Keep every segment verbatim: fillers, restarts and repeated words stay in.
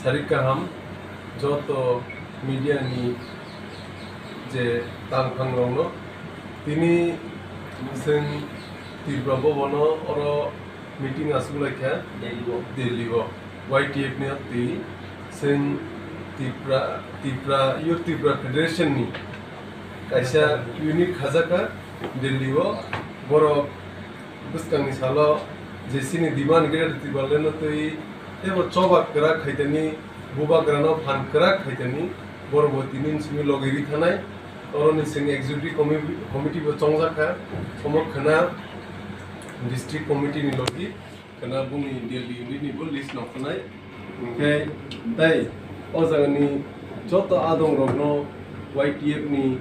Sarik kaham joto media ni je tangphang rokno, tini chwng Tripura Bhavan o oro meeting aswk lai kha Delhi o. Delhi o Y T F ni twi chwng Tripura, Tripura, Youth Tripura Federation ni kaisa unit khajakha Delhi o, borok bwskangni salo je chini demand Greater Tipraland no twi teibo choba kwrak khaitani, bubagrano phan kwrak khaitani, borok bo tini simi logi ri thanai. Oroni chwng executive committee, committee bo chongjak kha, omo khwna district committee ni logi. Khwna bongni Delhi unit ni bo list no khwnai. Hinkhe tei o jagani joto adong rokno Y T F ni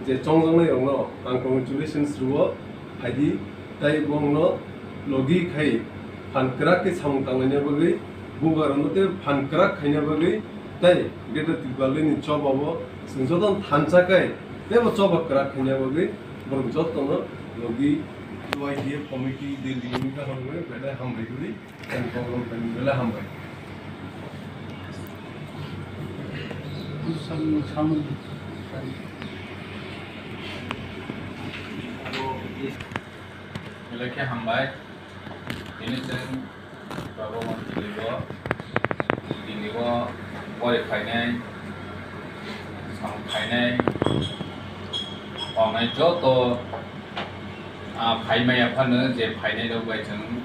je chongjaknai rokno ang congratulations rwo, phaidi tei bongno logi khai phan kwrak khe samung tanglaina bagwi, bubagrokno tei phan kwrak khaina bagwi tei Greater Tipraland ni choba o chwng jotono thansa khai teibo choba kwrak khaina bagwi borok jotono logi Y T F committee Delhi unit kaham belai hambai guri. Tei program tei belai hambai. Belai khe hambai. Tini chwng Baba Mon Diligo, Diligo pori phainai, samung phainai, tongnai joto, ah, phaimaya phano je phainai rok bai chwng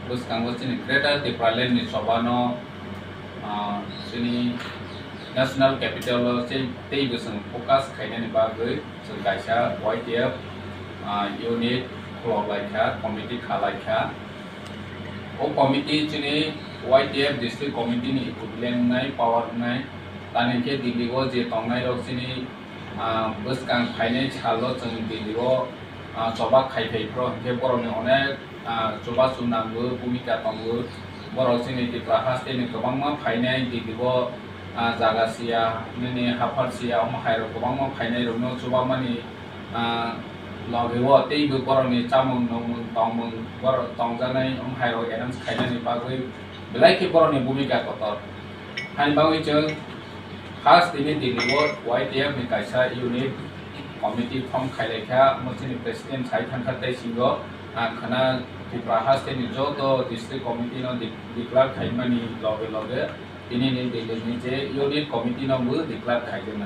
bwskango chini Greater Tipraland ni choba no, ah, chini National Capital o tei, teibo chwng focus khainani bagwi chwng kaisa Y T F, ah, unit khulok lai kha, committee kha lai kha. O committee chini Y T F district committee ni equivalent wngnai, power wngnai. Tamni khe Delhi o je tongnai rok chini, ah, bwskang phainai salo chwng Delhi o, ah, choba khai phai phro hinkhe borokni onek, ah, chubachu nango, bhumika tongo. Borok chini Tripura haste ni kwbangma phainai Delhi o, ah, jaga siya, nini haphar siya, omo hai rok kwbangma phainai rokno chubamani, ah, logi o teibo borokni chamung nungmung tongmung borok tongjaknai omo hai rok arrange khainani bagwi belai khe borokni bhumika kotor. Hani bagwi chwng first tini Delhi o Y T F ni kaisa unit committee form khai lai kha, omo chini president sai thang kha tei singo ang khwna Tripura haste ni joto district committee no de-, declare khaimani loge loge tini ni Delhi ni je unit committee no bo declare khaijaknai.